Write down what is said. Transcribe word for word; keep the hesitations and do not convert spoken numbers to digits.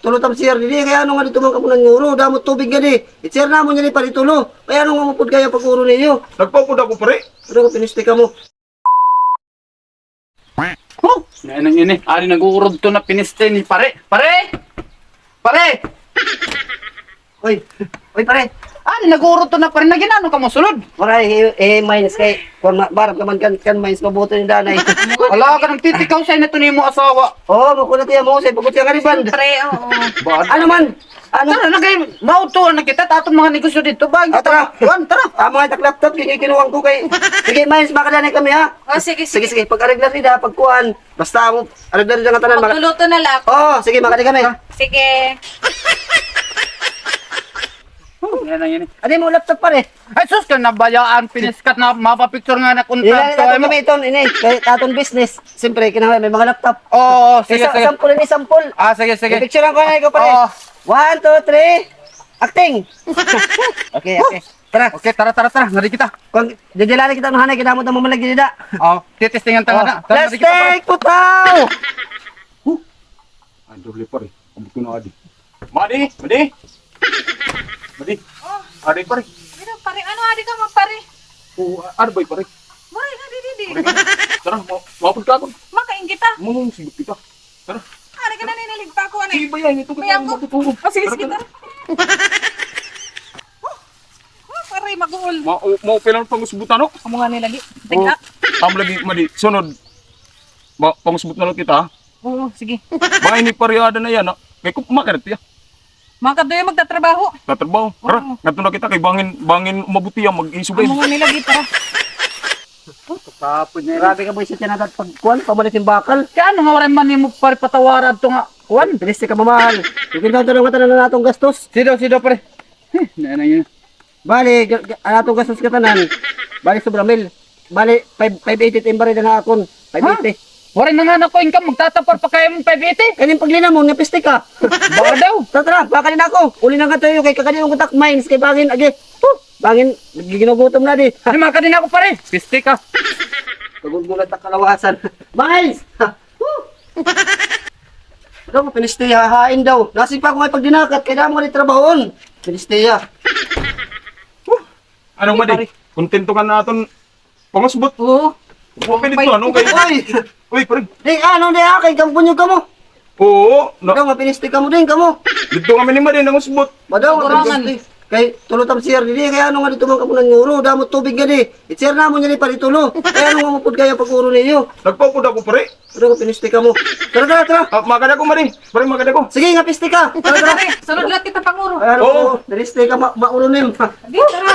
tulo tam C R didi, kay ano nga didto man kamo nanguro, damo tubig gani. I-C R namon gani, pare, tulo. Kay ano nga mapud kay an pag-uro niyo? Nagpaupod ako, pare. Ano nga pinisti kamo? Huh? Nanang ini, ari nag-uurod to na pinisti ni pare. Pare! Pare! Oy, oy, pare. Ari nag-uurod to na pare, nag-inano kamo sulod? Waray, eh, eh, minus kay, kung ma-, barab ka man kan, kan minus mabuto ni danay. Ala ka, nagtitikaw siya na to ni mo asawa. Oo, mao ko na tiya mo, say, pagkutiya nga riban. Siyempre, oo. Ano man? Ano? Tara na kay, mauto na kita, ta aton mga negosyo didto ba? Ah, tara. Kuan, tara. Ah, mga itak laptop, kay kinuha ko kay. Sige, Miles, makadani kami, ha? Oh, sige, sige, sige. Pag-ariglar nila, pagkuan. Basta amo, ariglar nila nga tanan, maka- Magluluto na lang. Oo, sige, makadi kami. Sige. Oh, yan na yan eh. Ano mo laptop, pare? Ay, sus, ka nabayaan, piniskat na, mapapicture nga na kung Ilan ito, gamiton, ini, kay aton business. Siyempre, kinahanglan may mga laptop. Oo, sige, Isa, sige. Sample, ini, sample. Ah, sige, sige. Picture ko na ikaw, pare. Oo. One, two, three. Acting. Okay, okay. Tara. Okay, tara, tara, tara. Ngari kita. Kung didilani kita, no, hanay, kinamot na mamalagi dida. Oo, titistingan ta nga na. Tara, ngari kita, pare. Plastic, putaw! Huh? Ay, doble, pare. Abot ko na, adi. Madi, madi. Madi. Oh. Adi, pare. Ano, pare? Ano, adi ka, magpare? Oo, a-, ano ba, pare? Waray na, di, di, di. Pare, tara, ma-, mapod ka ako. Makain kita. Mangungusibot kita. Tara. Ari ka na, ninilig pa ako, ano? Sige, bayan, ito ka Bayan ko. Matutulog. Oh, sige, sige, tara. Oh, oh, aray, maguol. Ma-, o-, maupay lang pangusbot, ano? Amo nga ni lagi. Tingnan. Oh, amo lagi, madi. Sunod. Ma-, pangusbot na lang kita, ha? Oo, sige. Bahay ni Pariada na yan, ha? Kay kum-, makarit ya. Mga kadto yan magtatrabaho. Tatrabaho. Tara, Oo. Ngadto na kita kay bangin, bangin umabot iya, mag-isugay. Amo nga ni lagi, tara. Tapos na. Grabe ka, boy, sa tinatat pagkuan, pamalit yung bakal. Kay ano nga waray man nimo pare patawara adto nga kuan? Pinisti ka, mamahal. Ikintaw, tanong nga tanan na natong gastos. Sido, sido, pare. Hmm, na, na, yun. Bali, ga-, ga-, an atong gastos katanan. Bali, sobra mil. Bali, five, five eighty it imbarida nga akon. Five eighty. Ha? Waray na nga nako income, magtatapar pa kay five eighty? Kanin paglinamon nga piste ka. Baka daw. Tara, tara, baka din ako. Uli na nga tayo kay kakadi yung utak mines kay bangin agi. Huh, bangin, giginugutom na di. Di, maka din ako, pare. Piste ka. Tagod mo na ta kalawasan. Mines! Huh! Daw, pinistiya, hain daw. Nasipa ko nga pagdinakat, kay damo nga di trabahon. Pinistiya. Huh! Ano, Madi? Pare. Kontento ka na aton pangusbot? Oo. Wa pwede to, ano, kay Uy! Uy, pare. Di, ano, di, ah, kay kampunyog kamo. Oo, na- Daw, mapinisti kamo din, kamo. Dito kami ni Madi nangusbot. Madaw, Kurangan. Mapinisti. Kay tulo tam C R didi, kay ano nga dito man kamo nanguro, damo tubig gani. I-C R namon gani, pare, tulo. Kay ano nga mapud kay an pag-uro niyo? Nagpaupod ako, pare. Ano nga pinisti kamo? Tara, tara, tara. Ah, makada ko, Madi. Pare, makada ko. Sige nga, pisti ka. Tara, tara. Pare, sunod lahat kita panguro. Ay, ano Oo. Ko, pinisti ka, ma-, maulo nim. Di, tara.